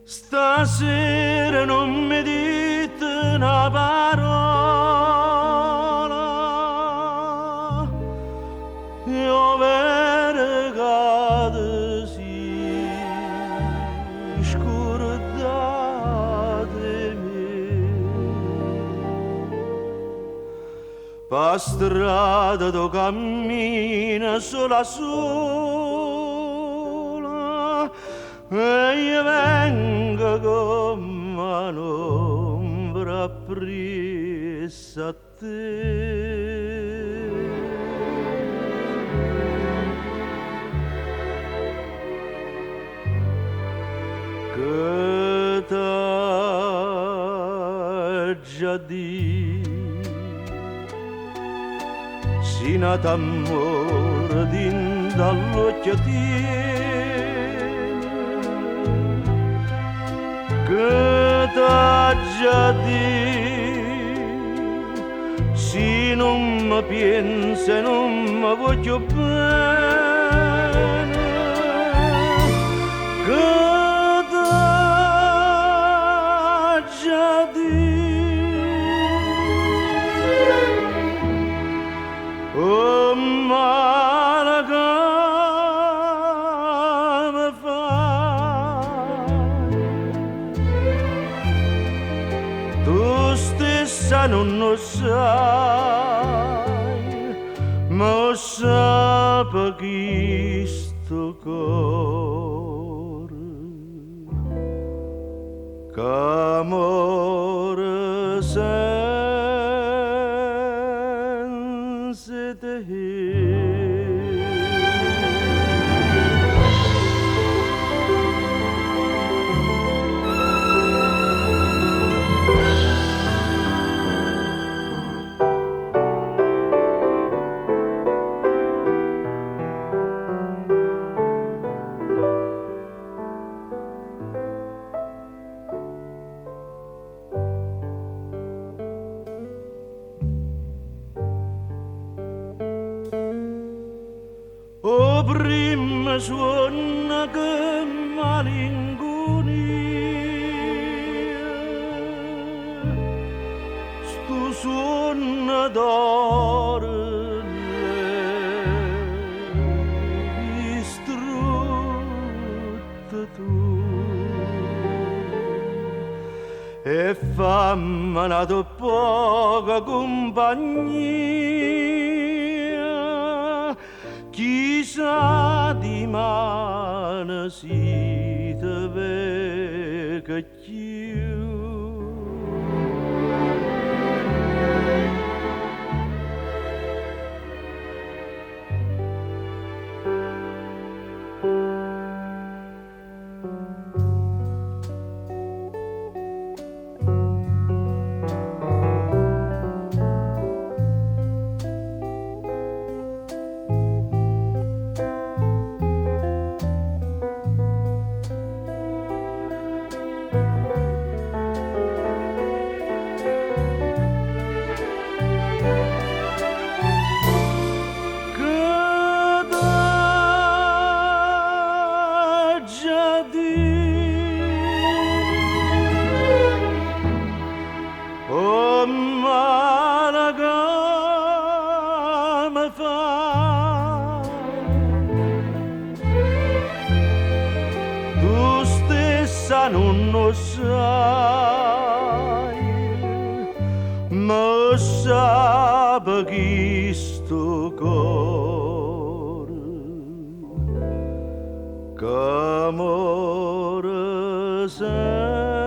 Stasera nun me dite na parola, è overo ca te si' scurdata 'e me. P' 'a strada tu cammine sola sola e io vengo comm'a n'ombra appriesso a te. Che t'aggia di'? Si n'ato ammore dint'a ll'uocchie tiene. Che t'aggia di'? Si nun me pienze e nun me vuò cchiù bene. Che t'aggia di'? 'O mmale ca me faje, tu stessa nun 'o ssaje, ma 'o ssape chistu core ca more senza 'e te. O primmo suonno che malincunia, stu suonno d'oro l'hê distrutto tu. E famme n'atu ppoco cumpagnia, chi sa dimane si te veco cchiù. Che t'aggia di'? O male ca me faje, tu stessa nun 'o ssaje, ma 'o ssape chistu core ca more senza.